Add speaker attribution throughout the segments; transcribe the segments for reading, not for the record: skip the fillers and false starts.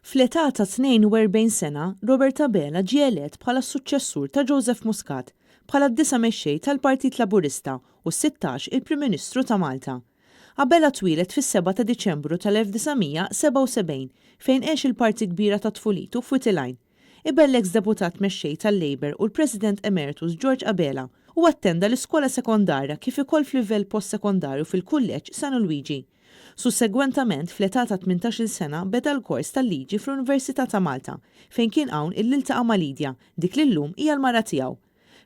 Speaker 1: Fl-età ta' 42 sena, Robert Abela ġie elett bħala s-suċċessur ta' Joseph Muscat bħala d-disa' mexxej tal-Partit Laburista u s-sittax il-Prim Ministru ta' Malta. Abela twieled fis-sebgħa ta' Diċembru tal-1977 fejn għex il-parti kbira ta' tfulitu f'Wied il-Għajn. Iben l-eks Deputat Mexxej tal-Labour u l-President Emeritus George Abela, huwa attenda l-iskola sekondarja kif ukoll f'livell post-sekondarju fil-Kulleġġ San Luigi. Sussegwentament, fl-età ta' 18-il sena beda l-kors tal-liġi fl-Università ta' Malta, fejn kien hawn illi ltaqa' ma' Lydia, dik li llum hija l-mara tiegħu.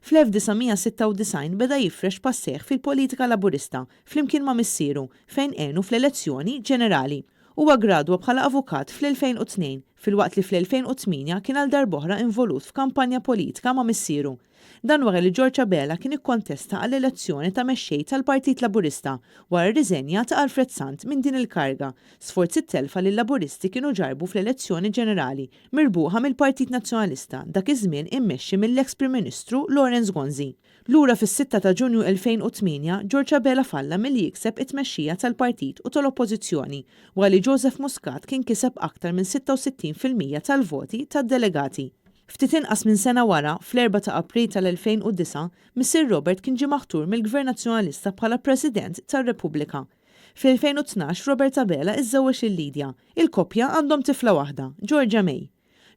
Speaker 1: Fl-1996 beda jifrex passejh fil-politika Laburista flimkien ma' missieru fejn għenu fl-elezzjoni ġenerali. Huwa ggradwa bħala avukat fl-2002, filwaqt li fl-2008 kien għal darb'oħra involut f'kampanja politika ma' missieru. Dan wara li George Abela kien ikkontesta għall-elezzjoni ta' mexxej tal-Partit Laburista wara r-riżenja ta' Alfred Sant minn din il-kariga sforz it-telfa li l-Laburisti kienu ġarrbu fl-elezzjoni ġenerali mirbuħa mill-Partit Nazzjonalista dak iż-żmien immexxi mill-eks Prim Ministru Lawrence Gonzi. Lura fis-sitta ta' Ġunju 2008, George Abela falla milli jikseb it-tmexxija tal-partit u tal-Oppożizzjoni wara li Joseph Muscat kien kiseb aktar minn 66% tal-voti tad-delegati. Ftit inqas minn sena wara, fl-erbgħa ta' April tal-2009, missier Robert kien ġie maħtur mill-Gvern Nazzjonalista bħala President tar-Repubblika. Fl-2012 Robert Abela iżżewweġ lil Lydia. Il-koppja għandhom tifla waħda, Georgia May.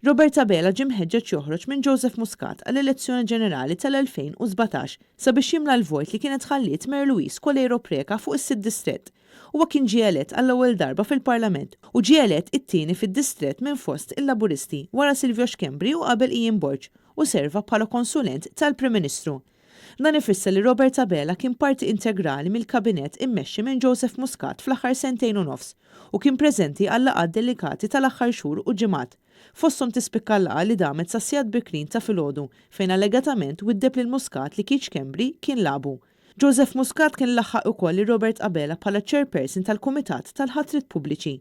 Speaker 1: Robert Abela ġie mħeġġeġ joħroġ minn Joseph Muscat għall-elezzjoni ġenerali tal-2017 sabiex jimla l-vojt li kienet ħalliet Mary Louise Coleiro Preca fuq is-sitt distrett. Huwa kien ġie elett għall-ewwel darba fil-Parlament u ġie elett it-tieni fid-distrett minn fost il-Laburisti wara Silvio Schembri u qabel Ian Borg u serva bħala konsulent tal-Prim Ministru. Dan ifisser li Robert Abela kien parti integrali mill-Kabinett immexxi minn Joseph Muscat fl-aħħar sentejn u nofs u kien preżenti għal-laqgħat delikati tal-aħħar xhur u ġimgħat. Fosthom tispikka l-laqgħa li damet sas-sigħat bikrin ta' filgħodu fejn allegatament widdeb lil Muscat li Keith Schembri kien lagħbu. Joseph Muscat kien laħħaq ukoll lil Robert Abela bħala Chairperson tal-Kumitat tal-Ħatriet Pubbliċi.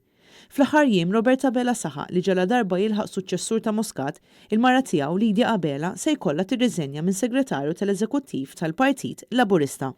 Speaker 1: Fl-aħħar jiem Robert Abela saħaq li ġaladarba jilħaq suċċessur ta' Muscat, il-mara tiegħu Lydia Abela se jkollha tirriżenja minn Segretarju tal-Eżekuttiv tal-Partit Laburista.